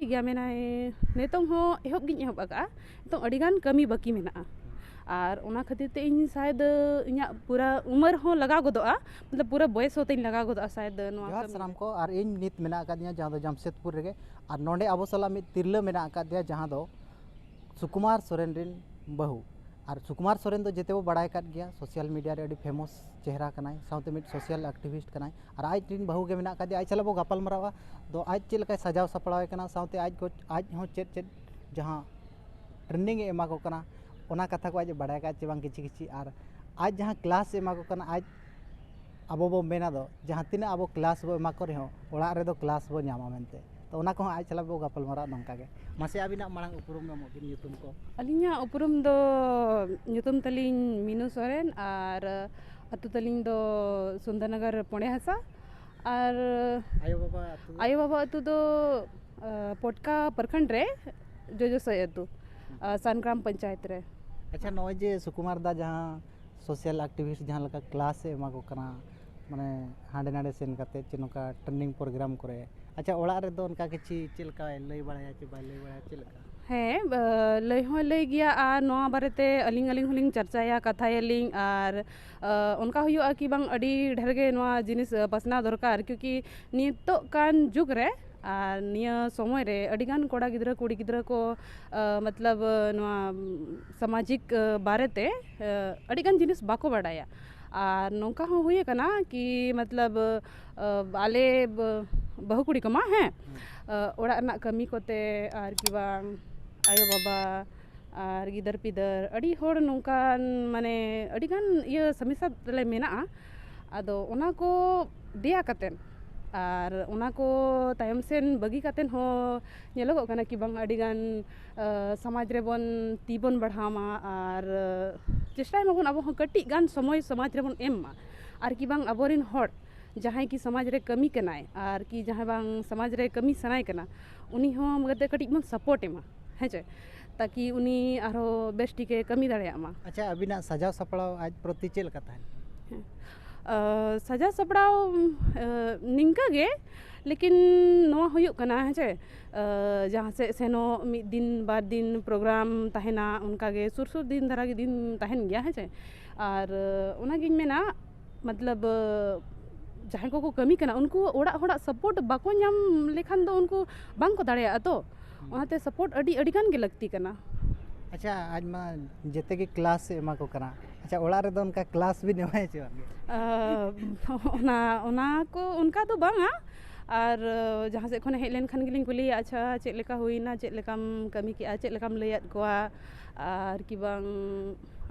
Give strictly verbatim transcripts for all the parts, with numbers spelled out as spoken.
ᱜᱮᱭᱟ ᱢᱮᱱᱟᱭ, ᱱᱤᱛᱚᱝ ᱦᱚᱸ ᱮᱦᱚᱵ ᱜᱤᱧ ᱮᱦᱚᱵ ᱟᱠᱟᱫᱼᱟ᱾ ᱱᱤᱛᱚᱝ ᱟᱹᱰᱤᱜᱟᱱ ᱠᱟᱹᱢᱤ ᱵᱟᱹᱠᱤ ᱢᱮᱱᱟᱜᱼᱟ᱾ ᱟᱨ ᱚᱱᱟ ᱠᱷᱟᱹᱛᱤᱨ ᱛᱮ ᱤᱧ ᱥᱟᱭᱫ ᱤᱧᱟᱹᱜ ᱯᱩᱨᱟᱹ ᱩᱢᱮᱨ ᱦᱚᱸ ᱞᱟᱜᱟᱣ ᱜᱚᱫᱚᱜᱼᱟ, ᱢᱚᱛᱞᱚᱵ ᱯᱩᱨᱟᱹ ᱵᱚᱭᱮᱥ ᱦᱚᱸ ᱛᱤᱧ ᱞᱟᱜᱟᱣ ᱜᱚᱫᱚᱜᱼᱟ ᱥᱟᱭᱫ ᱱᱚᱣᱟ ᱡᱚᱦᱟᱨ ᱠᱟᱹᱢᱤ ᱥᱟᱱᱟᱢ ᱨᱮ᱾ ᱠᱚ᱾ ᱟᱨ ᱤᱧ ᱱᱤᱛ ᱢᱮᱱᱟᱜ ᱟᱠᱟᱫᱤᱧᱟ ᱡᱟᱦᱟᱸ ᱫᱚ ᱡᱟᱢᱥᱮᱫᱽᱯᱩᱨ ᱨᱮᱜᱮ᱾ ᱟᱨ ᱱᱚᱰᱮ ᱟᱵᱚ ᱥᱟᱞᱟᱜ ᱢᱤᱫ ᱛᱤᱨᱞᱟᱹ ᱢᱮᱱᱟᱜ ᱟᱠᱟᱫᱮᱭᱟ ᱡᱟᱦᱟᱸ ᱫᱚ ᱥᱩᱠᱩᱢᱟᱨ ᱥᱚᱨᱮᱱ ᱨᱤᱱ ᱵᱟᱹᱦᱩ᱾ ᱟᱨ ᱥᱩᱠᱩᱢᱟᱨ ᱥᱚᱨᱮᱱ ᱫᱚ ᱡᱮᱛᱮ ᱵᱚ ᱵᱟᱲᱟᱭ ᱟᱠᱟᱫ ᱜᱮᱭᱟ, ᱥᱳᱥᱟᱞ ᱢᱤᱰᱤᱭᱟ ᱨᱮ ᱟᱹᱰᱤ ᱯᱷᱮᱢᱚᱥ ᱪᱮᱦᱨᱟ ᱠᱟᱱᱟᱭ, ᱥᱟᱶᱛᱮ ᱢᱤᱫ ᱥᱳᱥᱟᱞ ᱮᱠᱴᱤᱵᱷᱤᱥᱴ ᱠᱟᱱᱟᱭ᱾ ᱟᱨ ᱟᱡ ᱨᱤᱱ ᱵᱟᱹᱦᱩ ᱜᱮ ᱢᱮᱱᱟᱜ ᱟᱠᱟᱫᱮᱭᱟ, ᱟᱡ ᱥᱟᱞᱟᱜ ᱵᱚ ᱜᱟᱯᱟᱞ ᱢᱟᱨᱟᱣᱟ᱾ ᱫᱚ ᱟᱡ ᱪᱮᱫ ᱞᱮᱠᱟᱭ ᱥᱟᱡᱟᱣ ᱥᱟᱯᱲᱟᱣ ᱮ ᱠᱟᱱᱟ, ᱥᱟᱶᱛᱮ ᱟᱡ ᱠᱚ, ᱟᱡ ᱦᱚᱸ ᱪᱮᱫ ᱪᱮᱫ ᱡᱟᱦᱟᱸ ᱴᱨᱮᱱᱤᱝ ᱮ ᱮᱢᱟ ᱠᱚ ᱠᱟᱱᱟ, ᱚᱱᱟ ᱠᱟᱛᱷᱟ ᱠᱚ ᱟᱡ ᱮ ᱵᱟᱲᱟᱭ ᱟᱠᱟᱫ ᱪᱮ ᱵᱟᱝ ᱠᱤᱪᱷᱤ ᱠᱤᱪᱷᱤ, ᱟᱨ ᱟᱡ ᱡᱟᱦᱟᱸ ᱠᱞᱟᱥ ᱮ ᱮᱢᱟ ᱠᱚ ᱠᱟᱱᱟ, ᱟᱡ ᱟᱵᱚ ᱵᱚ ᱢᱮᱱᱟ ᱫᱚ ᱡᱟᱦᱟᱸ ᱛᱤᱱᱟᱹᱜ ᱟᱵᱚ ᱠᱞᱟᱥ ᱵᱚ ᱮᱢᱟ ᱠᱚ ᱨᱮᱦᱚᱸ, ᱚᱲᱟᱜ ᱨᱮᱫᱚ ᱠᱞᱟᱥ ᱵᱚ ᱧᱟᱢᱟ ᱢᱮᱱᱛᱮ᱾ ᱛᱚ ᱚᱱᱟ ᱠᱚᱦᱚᱸ ᱟᱡ ᱥᱟᱞᱟᱜ ᱵᱚ ᱜᱟᱯᱟᱞ ᱢᱟᱨᱟᱜᱼᱟ ᱱᱚᱝᱠᱟ ᱜᱮ᱾ ᱢᱟᱥᱮ ᱟᱹᱵᱤᱱᱟᱜ ᱢᱟᱲᱟᱝ ᱩᱯᱨᱩᱢ ᱮᱢᱚᱜ ᱵᱤᱱ, ᱧᱩᱛᱩᱢ ᱠᱚ᱾ ᱟᱹᱞᱤᱧᱟᱜ ᱩᱯᱨᱩᱢ ᱫᱚ, ᱧᱩᱛᱩᱢ ᱛᱟᱹᱞᱤᱧ ᱢᱤᱱᱩ ᱥᱚᱨᱮᱱ ᱟᱨ ᱟᱹᱛᱩ ᱛᱟᱹᱞᱤᱧ ᱫᱚ ᱥᱩᱱᱫᱚᱨᱱᱚᱜᱚᱨ ᱯᱚᱸᱰᱮ ᱦᱟᱥᱟ᱾ ᱟᱨ ᱟᱭᱳ ᱵᱟᱵᱟ ᱟᱹᱛᱩ? ᱟᱭᱳ ᱵᱟᱵᱟ ᱟᱹᱛᱩ ᱫᱚ, ᱟᱸ, ᱯᱚᱴᱠᱟ ᱯᱨᱚᱠᱷᱚᱸᱰ ᱨᱮ ᱡᱚᱡᱚᱥᱟᱹᱭ ᱟᱹᱛᱩ, ᱟᱸ, ᱥᱟᱱ ᱜᱨᱟᱢ ᱯᱚᱧᱪᱟᱭᱮᱛ ᱨᱮ᱾ ᱟᱪᱪᱷᱟ, ᱱᱚᱜᱼᱚᱭ ᱡᱮ ᱥᱩᱠᱩᱢᱟᱨ ᱫᱟ ᱡᱟᱦᱟᱸ ᱥᱳᱥᱟᱞ ᱮᱠᱴᱤᱵᱷᱤᱥᱴ ᱡᱟᱦᱟᱸ ᱞᱮᱠᱟ ᱠᱞᱟᱥ ᱮ ᱮᱢᱟ ᱠᱚ ᱠᱟᱱᱟ, ᱢᱟᱱᱮ ᱦᱟᱸᱰᱮ ᱱᱟᱰᱮ ᱥᱮᱱ ᱠᱟᱛᱮ ᱪᱮ ᱱᱚᱝᱠᱟ ᱴᱨᱮᱱᱤᱝ ᱯᱨᱳᱜᱨᱟᱢ ᱠᱚᱨᱮ, ᱟᱪᱪᱷᱟ, ᱚᱲᱟᱜ ᱨᱮᱫᱚ ᱚᱱᱠᱟ ᱠᱤᱪᱷᱤ ᱪᱮᱫ ᱞᱮᱠᱟᱭ ᱞᱟᱹᱭ ᱵᱟᱲᱟᱭᱟ ᱪᱮ ᱵᱟᱭ ᱞᱟᱹᱭ ᱵᱟᱲᱟᱭᱟ, ᱪᱮᱫ ᱞᱮᱠᱟ? ᱦᱮᱸ, ᱵᱟ-, ᱞᱟᱹᱭ ᱦᱚᱸᱭ ᱞᱟᱹᱭ ᱜᱮᱭᱟ᱾ ᱟᱨ ᱱᱚᱣᱟ ᱵᱟᱨᱮᱛᱮ ᱟᱹᱞᱤᱧ, ᱟᱹᱞᱤᱧ ᱦᱚᱸᱞᱤᱧ ᱪᱟᱨᱪᱟᱭᱟ, ᱠᱟᱛᱷᱟᱭᱟᱞᱤᱧ᱾ ᱟᱨ, ᱟᱸ, ᱚᱱᱠᱟ ᱦᱩᱭᱩᱜᱼᱟ ᱠᱤ ᱵᱟᱝ, ᱟᱹᱰᱤ ᱰᱷᱮᱨ ᱜᱮ ᱱᱚᱣᱟ ᱡᱤᱱᱤᱥ, ᱟᱸ, ᱯᱟᱥᱱᱟᱣ ᱫᱚᱨᱠᱟᱨ, ᱠᱤᱭᱩᱠᱤ ᱱᱤᱛᱚᱜ ᱠᱟᱱ ᱡᱩᱜᱽ ᱨᱮ ᱟᱨ ᱱᱤᱭᱟᱹ ᱥᱚᱢᱚᱭ ᱨᱮ ᱟᱹᱰᱤᱜᱟᱱ ᱠᱚᱲᱟ ᱜᱤᱫᱽᱨᱟᱹ, ᱠᱩᱲᱤ ᱜᱤᱫᱽᱨᱟᱹ ᱠᱚ, ᱟᱸ, ᱢᱚᱛᱞᱚᱵ, ᱱᱚᱣᱟ ᱥᱟᱢᱟᱡᱤᱠ, ᱟᱸ, ᱵᱟᱨᱮᱛᱮ, ᱟᱸ, ᱟᱹᱰᱤᱜᱟᱱ ᱡᱤᱱᱤᱥ ᱵᱟᱠᱚ ᱵᱟᱰᱟᱭᱟ᱾ ᱟᱨ ᱱᱚᱝᱠᱟ ᱦᱚᱸ ᱦᱩᱭ ᱟᱠᱟᱱᱟ ᱠᱤ ᱢᱚᱛᱞᱚᱵ, ᱟᱸ, ᱟᱞᱮ ᱵᱟᱹ-, ᱵᱟᱹᱦᱩ ᱠᱩᱲᱤ ᱠᱚᱢᱟ, ᱦᱮᱸ, ᱦᱩᱸ᱾ ᱟᱸ, ᱚᱲᱟᱜ ᱨᱮᱱᱟᱜ ᱠᱟᱹᱢᱤ ᱠᱚᱛᱮ ᱟᱨ ᱠᱤ ᱵᱟᱝ ᱟᱭᱳ ᱵᱟᱵᱟ ᱟᱨ ᱜᱤᱫᱟᱹᱨ ᱯᱤᱫᱟᱹᱨ ᱟᱹᱰᱤ ᱦᱚᱲ ᱱᱚᱝᱠᱟᱱ, ᱢᱟᱱᱮ, ᱟᱹᱰᱤᱜᱟᱱ ᱤᱭᱟᱹ ᱥᱚᱢᱚᱥᱥᱟ ᱛᱟᱞᱮ ᱢᱮᱱᱟᱜᱼᱟ᱾ ᱟᱫᱚ ᱚᱱᱟ ᱠᱚ ᱫᱮᱭᱟ ᱠᱟᱛᱮᱫ ᱟᱨ ᱚᱱᱟ ᱠᱚ ᱛᱟᱭᱚᱢ ᱥᱮᱱ ᱵᱟᱹᱜᱤ ᱠᱟᱛᱮᱫ ᱦᱚᱸ ᱧᱮᱞᱚᱜᱚᱜ ᱠᱟᱱᱟ ᱠᱤ ᱵᱟᱝ ᱟᱹᱰᱤᱜᱟᱱ, ᱟᱸ, ᱥᱚᱢᱟᱡᱽ ᱨᱮᱵᱚᱱ ᱛᱤ ᱵᱚᱱ ᱵᱟᱲᱦᱟᱣ ᱢᱟ ᱟᱨ, ᱟᱸ, ᱪᱮᱥᱴᱟᱭ ᱢᱟᱵᱚᱱ ᱟᱵᱚ ᱦᱚᱸ ᱠᱟᱹᱴᱤᱡ ᱜᱟᱱ ᱥᱚᱢᱚᱭ ᱥᱚᱢᱟᱡᱽ ᱨᱮᱵᱚᱱ ᱮᱢ ᱢᱟ᱾ ᱟᱨ ᱠᱤ ᱵᱟᱝ ᱟᱵᱚᱨᱮᱱ ᱦᱚᱲ ᱡᱟᱦᱟᱸᱭ ᱠᱤ ᱥᱚᱢᱟᱡᱽ ᱨᱮ ᱠᱟᱹᱢᱤ ᱠᱟᱱᱟᱭ ᱟᱨ ᱠᱤ ᱡᱟᱦᱟᱸᱭ ᱵᱟᱝ ᱥᱚᱢᱟᱡᱽ ᱨᱮ ᱠᱟᱹᱢᱤ ᱥᱟᱱᱟᱭ ᱠᱟᱱᱟ, ᱩᱱᱤ ᱦᱚᱸ ᱡᱟᱛᱮ ᱠᱟᱹᱴᱤᱡ ᱵᱚᱱ ᱥᱟᱯᱳᱨᱴ ᱮᱢᱟ, ᱦᱮᱸ ᱪᱮ? ᱛᱟᱠᱤ ᱩᱱᱤ ᱟᱨᱦᱚᱸ ᱵᱮᱥ ᱴᱷᱤᱠᱮ ᱠᱟᱹᱢᱤ ᱫᱟᱲᱮᱭᱟᱜ ᱢᱟ᱾ ᱟᱪᱪᱷᱟ, ᱟᱹᱵᱤᱱᱟᱜ ᱥᱟᱡᱟᱣ ᱥᱟᱯᱲᱟᱣ ᱟᱡ ᱯᱨᱚᱛᱤ ᱪᱮᱫ ᱞᱮᱠᱟ ᱛᱟᱦᱮᱱ? ᱦᱮᱸ᱾ ᱟᱸ, ᱥᱟᱡᱟᱣ ᱥᱟᱯᱲᱟᱣ, ᱟᱸ, ᱱᱤᱝᱠᱟᱹ ᱜᱮ, ᱞᱮᱠᱤᱱ ᱱᱚᱣᱟ ᱦᱩᱭᱩᱜ ᱠᱟᱱᱟ, ᱦᱮᱸ ᱪᱮ, ᱟᱸ, ᱡᱟᱦᱟᱸ ᱥᱮᱫ ᱥᱮᱱᱚᱜ ᱢᱤᱫ ᱫᱤᱱ ᱵᱟᱨ ᱫᱤᱱ ᱯᱨᱳᱜᱨᱟᱢ ᱛᱟᱦᱮᱱᱟ, ᱚᱱᱠᱟ ᱜᱮ ᱥᱩᱨ ᱥᱩᱨ ᱫᱤᱱ ᱫᱷᱟᱨᱟ ᱜᱮ ᱫᱤᱱ ᱛᱟᱦᱮᱱ ᱜᱮᱭᱟ, ᱦᱮᱸ ᱪᱮ᱾ ᱟᱨ ᱚᱱᱟᱜᱤᱧ ᱢᱮᱱᱟ, ᱢᱚᱛᱞᱚᱵ, ᱡᱟᱦᱟᱸᱭ ᱠᱚᱠᱚ ᱠᱟᱹᱢᱤ ᱠᱟᱱᱟ, ᱩᱱᱠᱩ ᱚᱲᱟᱜ ᱦᱚᱲᱟᱜ ᱥᱟᱯᱳᱨᱴ ᱵᱟᱠᱚ ᱧᱟᱢ ᱞᱮᱠᱷᱟᱱ ᱫᱚ ᱩᱱᱠᱩ ᱵᱟᱝ ᱠᱚ ᱫᱟᱲᱮᱭᱟᱜᱼᱟ ᱛᱚ᱾ ᱚᱱᱟᱛᱮ ᱥᱟᱯᱳᱨᱴ ᱟᱹᱰᱤ, ᱟᱹᱰᱤ ᱜᱟᱱ ᱜᱮ ᱞᱟᱹᱠᱛᱤ ᱠᱟᱱᱟ᱾ ᱟᱪᱪᱷᱟ, ᱟᱡ ᱢᱟ ᱡᱮᱛᱮ ᱜᱮ ᱠᱞᱟᱥ ᱮ ᱮᱢᱟ ᱠᱚ ᱠᱟᱱᱟ᱾ ᱟᱪᱪᱷᱟ, ᱚᱲᱟᱜ ᱨᱮᱫᱚ ᱚᱱᱠᱟ ᱠᱞᱟᱥ ᱵᱤᱱ ᱮᱢᱟᱭᱟ ᱪᱮ ᱵᱟᱝ? ᱟᱸ, ᱚᱱᱟ, ᱚᱱᱟ ᱠᱚ ᱚᱱᱠᱟ ᱫᱚ ᱵᱟᱝᱟ᱾ ᱟᱨ ᱡᱟᱦᱟᱸ ᱥᱮᱫ ᱠᱷᱚᱱᱮ ᱦᱮᱡ ᱞᱮᱱᱠᱷᱟᱱ ᱜᱮᱞᱤᱧ ᱠᱩᱞᱤᱭᱮᱭᱟ, "ᱟᱪᱪᱷᱟ, ᱪᱮᱫ ᱞᱮᱠᱟ ᱦᱩᱭᱱᱟ, ᱪᱮᱫ ᱞᱮᱠᱟᱢ ᱠᱟᱹᱢᱤ ᱠᱮᱜᱼᱟ, ᱪᱮᱫ ᱞᱮᱠᱟᱢ ᱞᱟᱹᱭᱟᱫ ᱠᱚᱣᱟ?" ᱟᱨ ᱠᱤ ᱵᱟᱝ,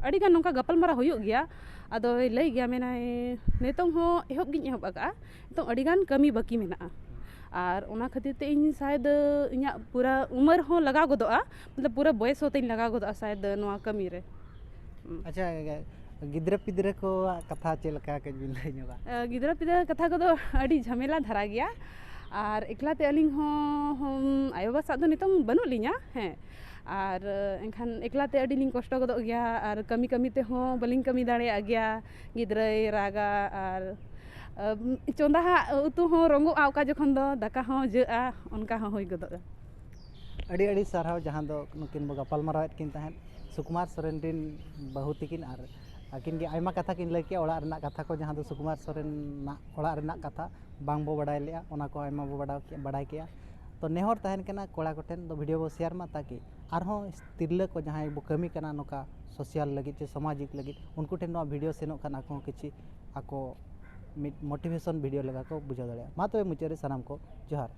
ᱟᱹᱰᱤ ᱜᱟᱱ ᱱᱚᱝᱠᱟ ᱜᱟᱯᱟᱞᱢᱟᱨᱟᱣ ᱦᱩᱭᱩᱜ ᱜᱮᱭᱟ᱾ ᱟᱫᱚᱭ ᱞᱟᱹᱭ ᱜᱮᱭᱟ, ᱢᱮᱱᱟᱭ, "ᱱᱤᱛᱚᱝ ᱦᱚᱸ ᱮᱦᱚᱵ ᱜᱤᱧ ᱮᱦᱚᱵ ᱟᱠᱟᱫᱼᱟ, ᱱᱤᱛᱚᱝ ᱟᱹᱰᱤ ᱜᱟᱱ ᱠᱟᱹᱢᱤ ᱵᱟᱹᱠᱤ ᱢᱮᱱᱟᱜᱼᱟ᱾" ᱟᱨ ᱚᱱᱟ ᱠᱷᱟᱹᱛᱤᱨ ᱛᱮ ᱤᱧ ᱥᱟᱭᱮᱫ ᱤᱧᱟᱹᱜ ᱯᱩᱨᱟᱹ ᱩᱢᱮᱨ ᱦᱚᱸ ᱞᱟᱜᱟᱣ ᱜᱚᱫᱚᱜᱼᱟ, ᱢᱚᱛᱞᱚᱵ ᱯᱩᱨᱟᱹ ᱵᱚᱭᱮᱥ ᱦᱚᱸ ᱛᱤᱧ ᱞᱟᱜᱟᱣ ᱜᱚᱫᱚᱜᱼᱟ ᱥᱟᱭᱮᱫ ᱱᱚᱣᱟ ᱠᱟᱹᱢᱤ ᱨᱮ᱾ ᱟᱪᱪᱷᱟ, ᱜᱤᱫᱽᱨᱟᱹ ᱯᱤᱫᱽᱨᱟᱹ ᱠᱚᱣᱟᱜ ᱠᱟᱛᱷᱟ ᱪᱮᱫ ᱞᱮᱠᱟ ᱠᱟᱹᱡ ᱵᱤᱱ ᱞᱟᱹᱭ ᱧᱚᱜᱟ? ᱟᱸ, ᱜᱤᱫᱽᱨᱟᱹ ᱯᱤᱫᱽᱨᱟᱹ ᱠᱟᱛᱷᱟ ᱠᱚᱫᱚ ᱟᱹᱰᱤ ᱡᱷᱟᱢᱮᱞᱟ ᱫᱷᱟᱨᱟ ᱜᱮᱭᱟ᱾ ᱟᱨ ᱮᱠᱞᱟ ᱛᱮ ᱟᱹᱞᱤᱧ ᱦᱚᱸ, ᱦᱚᱸ, ᱟᱭᱳᱼᱵᱟᱵᱟ ᱥᱟᱶ ᱫᱚ ᱱᱤᱛᱚᱝ ᱵᱟᱹᱱᱩᱜ ᱞᱤᱧᱟ, ᱦᱮᱸ᱾ ᱟᱨ ᱮᱱᱠᱷᱟᱱ ᱮᱠᱞᱟ ᱛᱮ ᱟᱹᱰᱤ ᱞᱤᱧ ᱠᱚᱥᱴᱚ ᱜᱚᱫᱚᱜ ᱜᱮᱭᱟ, ᱟᱨ ᱠᱟᱹᱢᱤ ᱠᱟᱹᱢᱤ ᱛᱮᱦᱚᱸ ᱵᱟᱹᱞᱤᱧ ᱠᱟᱹᱢᱤ ᱫᱟᱲᱮᱭᱟᱜ ᱜᱮᱭᱟ᱾ ᱜᱤᱫᱽᱨᱟᱹᱭ ᱨᱟᱜᱟ, ᱟᱨ, ᱟᱢ, ᱪᱚᱸᱫᱟ ᱦᱟᱜ ᱩᱛᱩ ᱦᱚᱸ ᱨᱚᱸᱜᱚᱜᱼᱟ, ᱚᱠᱟ ᱡᱚᱠᱷᱚᱱ ᱫᱚ ᱫᱟᱠᱟ ᱦᱚᱸ ᱡᱟᱹᱜᱼᱟ, ᱚᱱᱠᱟ ᱦᱚᱸ ᱦᱩᱭ ᱜᱚᱫᱚᱜᱼᱟ᱾ ᱟᱹᱰᱤ ᱟᱹᱰᱤ ᱥᱟᱨᱦᱟᱣ, ᱡᱟᱦᱟᱸ ᱫᱚ ᱱᱩᱠᱤᱱ ᱵᱚ ᱜᱟᱯᱟᱞ ᱢᱟᱨᱟᱣᱮᱫ ᱠᱤᱱ ᱛᱟᱦᱮᱸᱫ, ᱥᱩᱠᱩᱢᱟᱨ ᱥᱚᱨᱮᱱ ᱨᱤᱱ ᱵᱟᱹᱦᱩ ᱛᱤᱠᱤᱱ, ᱟᱨ ᱟᱹᱠᱤᱱ ᱜᱮ ᱟᱭᱢᱟ ᱠᱟᱛᱷᱟ ᱠᱤᱱ ᱞᱟᱹᱭ ᱠᱮᱜᱼᱟ, ᱚᱲᱟᱜ ᱨᱮᱱᱟᱜ ᱠᱟᱛᱷᱟ ᱠᱚ, ᱡᱟᱦᱟᱸ ᱫᱚ ᱥᱩᱠᱩᱢᱟᱨ ᱥᱚᱨᱮᱱᱟᱜ ᱚᱲᱟᱜ ᱨᱮᱱᱟᱜ ᱠᱟᱛᱷᱟ ᱵᱟᱝ ᱵᱚ ᱵᱟᱰᱟᱭ ᱞᱮᱜᱼᱟ, ᱚᱱᱟ ᱠᱚ ᱟᱭᱢᱟ ᱵᱚ ᱵᱟᱰᱟᱭ ᱠᱮᱜᱼᱟ, ᱵᱟᱰᱟᱭ ᱠᱮᱜᱼᱟ᱾ ᱛᱚ ᱱᱮᱦᱚᱨ ᱛᱟᱦᱮᱱ ᱠᱟᱱᱟ ᱠᱚᱲᱟ ᱠᱚᱴᱷᱮᱱ ᱫᱚ ᱵᱷᱤᱰᱤᱭᱳ ᱵᱚ ᱥᱮᱭᱟᱨ ᱢᱟ, ᱛᱟᱠᱤ ᱟᱨᱦᱚᱸ ᱛᱤᱨᱞᱟᱹ ᱠᱚ ᱡᱟᱦᱟᱸᱭ ᱵᱚ ᱠᱟᱹᱢᱤ ᱠᱟᱱᱟ ᱱᱚᱝᱠᱟ ᱥᱳᱥᱟᱞ ᱞᱟᱹᱜᱤᱫ ᱪᱮ ᱥᱟᱢᱟᱡᱤᱠ ᱞᱟᱹᱜᱤᱫ, ᱩᱱᱠᱩ ᱴᱷᱮᱱ ᱱᱚᱣᱟ ᱵᱷᱤᱰᱤᱭᱳ ᱥᱮᱱᱚᱜ ᱠᱷᱟᱱ ᱟᱠᱚ ᱦᱚᱸ ᱠᱤᱪᱷᱤ ᱟᱠᱚ ᱢᱤᱫ ᱢᱳᱴᱤᱵᱷᱮᱥᱚᱱ ᱵᱷᱤᱰᱤᱭᱳ ᱞᱮᱠᱟ ᱠᱚ ᱵᱩᱡᱷᱟᱹᱣ ᱫᱟᱲᱮᱭᱟᱜᱼᱟ᱾ ᱢᱟ ᱛᱚᱵᱮ ᱢᱩᱪᱟᱹᱫ ᱨᱮ ᱥᱟᱱᱟᱢ ᱠᱚ ᱡᱚᱦᱟᱨ᱾